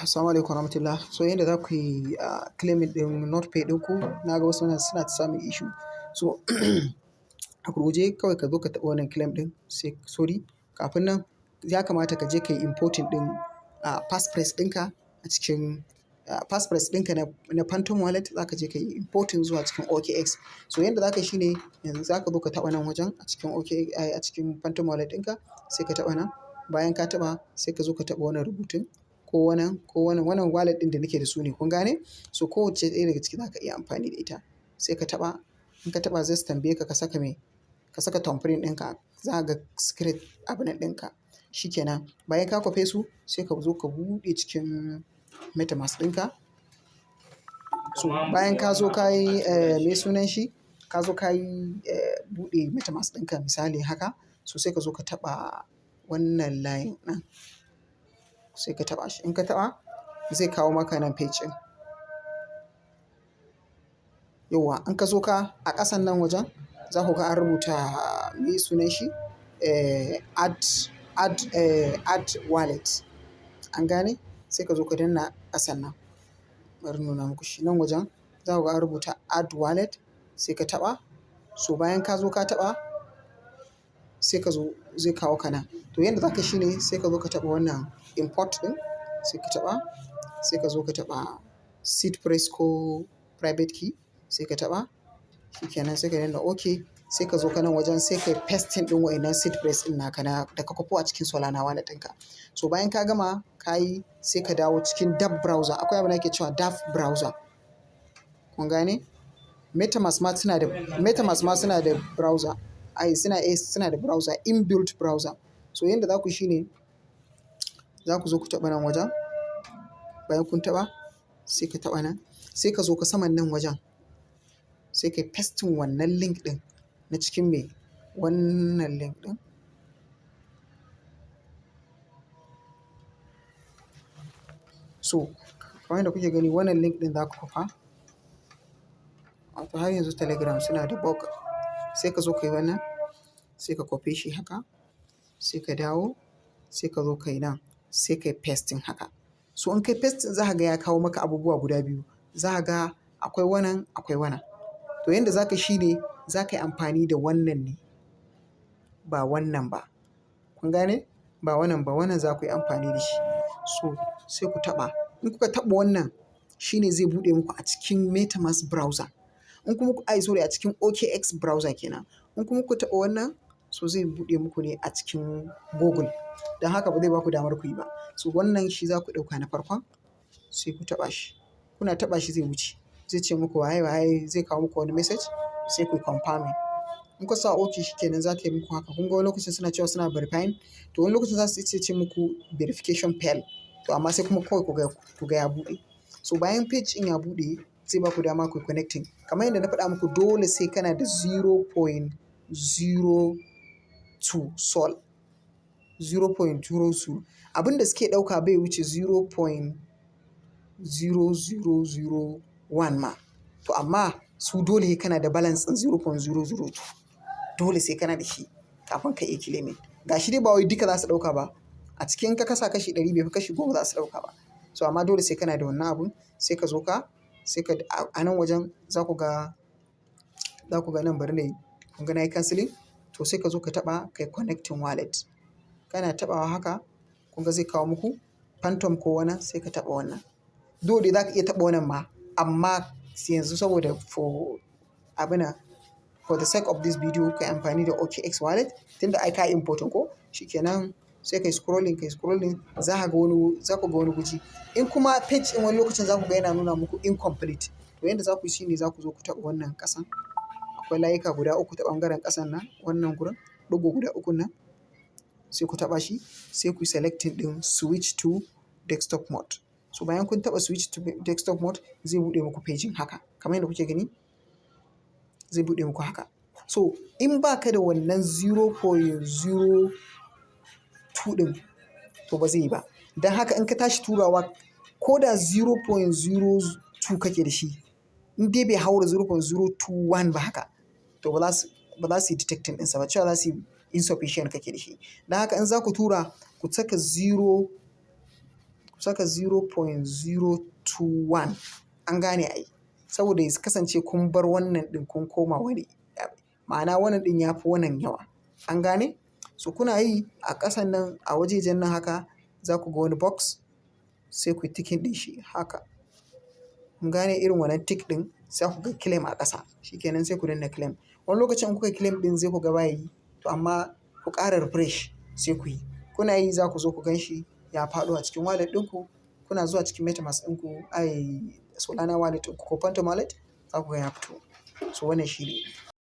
Assalamu alaikum warahmatullah. So yanda za ku yi claiming ɗin Nodepay ɗinku, na ga wasu suna ta samun issue. So a gurguje kawai ka zo ka taɓa wannan claim ɗin, sai sorry, kafin nan ya kamata ka je ka yi importing ɗin passphrase ɗinka a cikin passphrase ɗinka na Phantom Wallet, za ka je ka yi importing zuwa cikin OKX. So yanda za ka yi shine, yanzu za ka zo ka taɓa nan wajen a cikin OK, a cikin Phantom Wallet ɗinka, sai ka taɓa nan. Bayan ka taɓa, sai ka zo ka taɓa wannan rubutun ko wannan ko wannan, wannan wallet ɗin da nake da su ne, kun gane? So kowacce ɗaya daga ciki za ka iya amfani da ita. Sai ka taɓa, in ka taɓa zai su tambaye ka ka saka me? Ka saka thumbprint ɗinka, za ka ga secret abun ɗinka. Shi kenan. Bayan ka kwafe su, sai ka zo ka buɗe cikin MetaMask ɗinka. So bayan ka zo ka yi, me sunan shi? Ka zo ka yi, buɗe MetaMask ɗinka misali haka, so sai ka zo ka taɓa wannan line ɗin. Sai ka taɓa shi. In ka taɓa, zai kawo maka nan page ɗin. Yauwa, in ka zo ka a ƙasan nan wajen, za ku ga an rubuta, me sunan shi? Add wallet. An gane? Sai ka zo ka danna ƙasan nan. Bari in nuna muku shi. Nan wajen za ku ga an rubuta add wallet, sai ka taɓa. So bayan ka zo ka taɓa, sai ka zo zai kawo ka nan. To yanda za ka yi shine, sai ka zo ka taɓa wannan import ɗin, sai ka taɓa. Sai ka zo ka taɓa seed phrase ko private key, sai ka taɓa. Shi kenan, sai ka danna OK. Sai ka zo ka nan wajen, sai ka yi pasting ɗin waɗannan seed phrase ɗin naka na da ka kwafo a cikin Solana wallet ɗinka. So bayan ka gama ka yi, sai ka dawo cikin DApp browser. Akwai abin da ake cewa DApp browser. Kun gane? MetaMask ma suna da browser. Ai suna da browser, inbuilt browser. So yanda za ku yi shine, za ku zo ku taɓa nan wajen. Bayan kun taɓa, sai ka taɓa nan. Sai ka zo ka saman nan wajen. Sai ka yi pasting wannan link ɗin na cikin me? Wannan link ɗin. So kamar yadda kuke gani, wannan link ɗin za ku kwafa. Wato har yanzu Telegram suna da bug. Sai ka zo ka yi wannan, sai ka kwafe shi haka. Sai ka dawo, sai ka zo ka yi nan, sai ka yi pasting haka. So in ka yi pasting, za ka ga ya kawo maka abubuwa guda biyu. Za ka ga akwai wannan, akwai wannan. To yanda za ka yi shine, za ka yi amfani da wannan ne, ba wannan ba. Kun gane? Ba wannan ba, wannan za ku yi amfani da shi. So sai ku taɓa. In kuka taɓa wannan, shine zai buɗe muku a cikin MetaMask browser. In kuma ai sorry, a cikin OKX browser kenan. In kuma kuka taɓa wannan, so zai buɗe muku ne a cikin Google. Don haka ba zai baku damar ku yi ba. So wannan shi za ku ɗauka na farkon, sai ku taɓa shi. Kuna taɓa shi zai wuce. Zai ce muku waye waye, zai kawo muku wani message, sai kuyi confirming. In kuka sa OK, shi kenan, za ta yi muku haka. Kun ga wani lokacin suna cewa suna verifying. To wani lokacin za su iya ce muku verification fail. To amma sai kuma kawai ku ga ya buɗe. So bayan page ɗin ya buɗe, zai baku dama kuyi connecting. Kamar yadda na faɗa muku, dole sai kana da 0.02 sol. 0.02. Abin da suke ɗauka bai wuce 0.0001 ma. To amma su dole sai kana da balance ɗin 0.002. Dole sai kana da shi kafin ka iya claiming. Ga shi dai ba wai duka za su ɗauka ba. A cikin ka kasa kashi 100, bai fi kashi 10 za su ɗauka ba. So amma dole sai kana da wannan abun. Sai ka zo ka, sai ka a nan wajen za ku ga nan, bari nayi, kun ga nayi cancelling. To sai ka zo ka taɓa kai connecting wallet. Kana taɓawa haka, kun ga zai kawo muku Phantom ko wannan, sai ka taɓa wannan. Dole za ka iya taɓa wannan ma, amma yanzu saboda for abuna, for the sake of this video, ka yi amfani da OKX wallet tunda ai ka yi importing ko. Shi kenan, sai ka yi scrolling, ka yi scrolling, za ku ga wani guji. In kuma page ɗin wani lokacin za ku ga yana nuna muku incomplete. To yanda za ku yi shine, za ku zo ku taɓa wannan ƙasan. Akwai layuka guda uku ta ɓangaren ƙasan nan, wannan gurin, ɗigo guda ukun nan. Sai ku taɓa shi, sai ku yi selecting ɗin switch to desktop mode. So bayan kun taɓa switch to desktop mode, zai buɗe muku page haka. Kamar yadda kuke gani, zai buɗe muku haka. So in ba ka da wannan 0.02 ɗin, to ba zai yi ba. Don haka in ka tashi turawa, ko da 0.02 kake da shi, in dai bai haura 0.021 ba haka, to ba za su yi detecting ɗinsa ba. Cewa za su yi insufficient kake da shi. Don haka in za ku tura, ku saka 0, ku Saka 0.021. An gane ai. Saboda ya kasance kun bar wannan ɗin kun koma wani. Ma'ana, wannan ɗin ya fi wannan yawa. An gane? So kuna yi a ƙasan nan, a wajejen nan haka, za ku ga wani box, sai ku yi ticking ɗin shi haka. Kun gane irin wannan tick ɗin? Sai ku ga claim a ƙasa. Shi kenan, sai ku danna claim. Wani lokacin in kuka yi claim ɗin, zai ku ga baya yi. To amma ku ƙara refresh sai ku yi. Kuna yi, za ku zo ku gan shi ya faɗo a cikin wallet ɗinku. Kuna zuwa cikin MetaMask ɗinku, ai Solana wallet ɗinku ko Phantom wallet, za ku ga ya fito. So wannan shi ne.